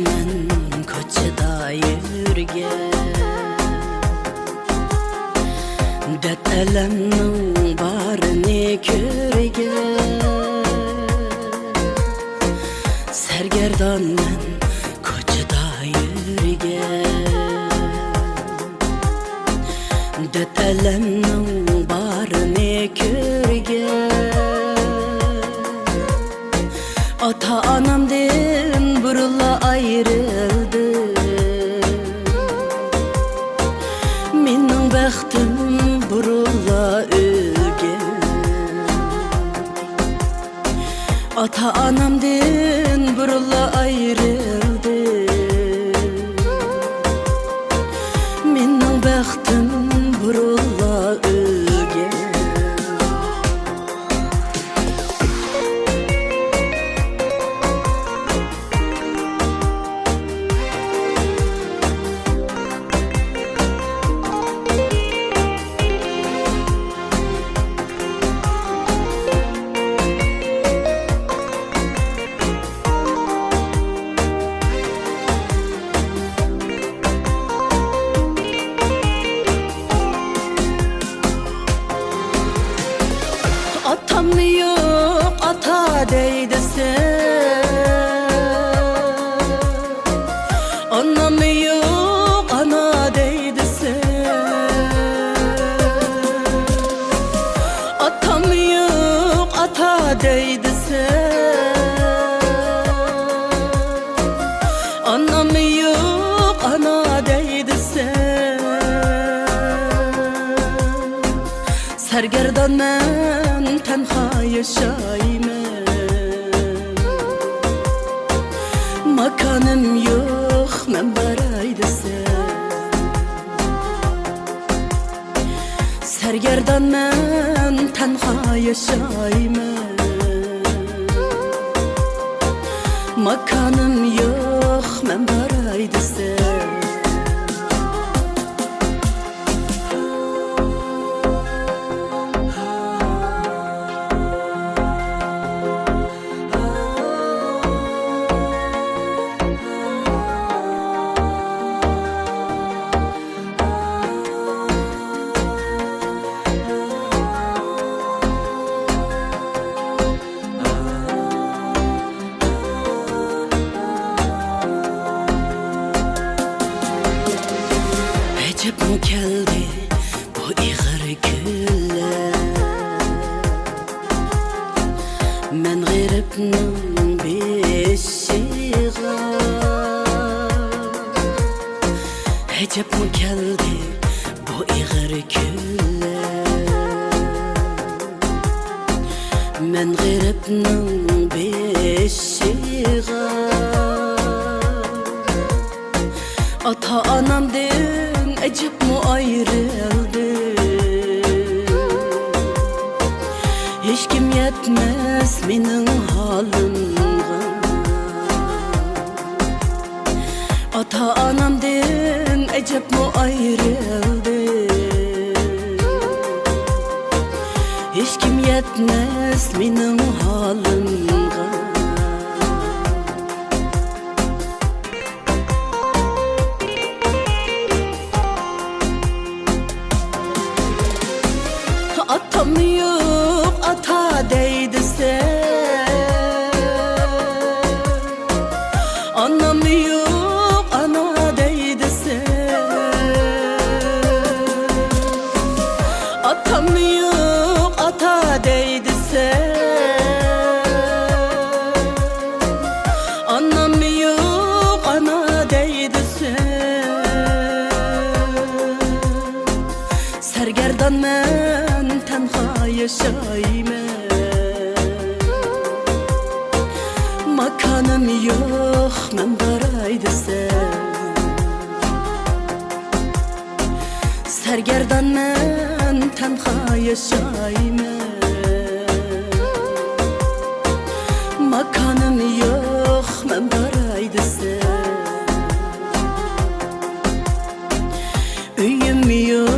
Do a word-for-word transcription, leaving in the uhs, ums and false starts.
مەن كوچىدا يۈرگەن، دەرد ئەلەمنىڭ بارىنى كۆرگەن. سەرگەردان مەن كوچىدا يۈرگەن، دەرد ئەلەمنىڭ بارىنى كۆرگەن. ئاتا-ئانامدىن بۇرۇنلا ئايرىلدىم، مېنىڭ بەختىم بۇرۇنلا ئۆلگەن. ئاتا-ئانامدىن بۇرۇنلا ئايرىلدىم، مېنىڭ بەختىم بۇرۇنلا ئۆلگەن. ئاتام يوق، ئاتا دەيدىسەن، ئانام يوق، ئانا دەيدىسەن. ئاتام يوق، ئاتا دەيدىسەن، ئانام يوق، ئانا دەيدىسەن. سەرگەردان مەن تەنھا ياشايمەن، ماكانىم يوق، مەن باراي دېسەم. سەرگەردان مەن تەنھا ياشايمەن، ماكانىم يوق، مەن باراي دېسەم. ئەجەبمۇ كەلدى بۇ ئېغىر كۈنلەر مەن غېرىبنىڭ بېشىغا. ئەجەبمۇ كەلدى بۇ ئېغىر كۈنلەر مەن غېرىبنىڭ بېشىغا. ئاتا-ئانامدىن ئەجەبمۇ ئايرىلدىم، ھېچكىم يەتمەس مېنىڭ ھالىمغا. ئاتا-ئانامدىن ئەجەبمۇ ئايرىلدىم، ھېچكىم يەتمەس مېنىڭ ھالىمغا. ئاتام يوق، ئاتا دەيدىسەن، ئانام يوق، ئانا دەيدىسەن. ئاتام يوق، ئاتا دەيدىسەن، ئانام يوق، ئانا دەيدىسەن. سەرگەردان مەن تەنھا ياشايمەن، ماكانىم يوق، مەن باراي دېسەم. سەرگەردان مەن تەنھا ياشايمەن، ماكانىم يوق، مەن باراي دېسەم. ئۆيۈم يوق،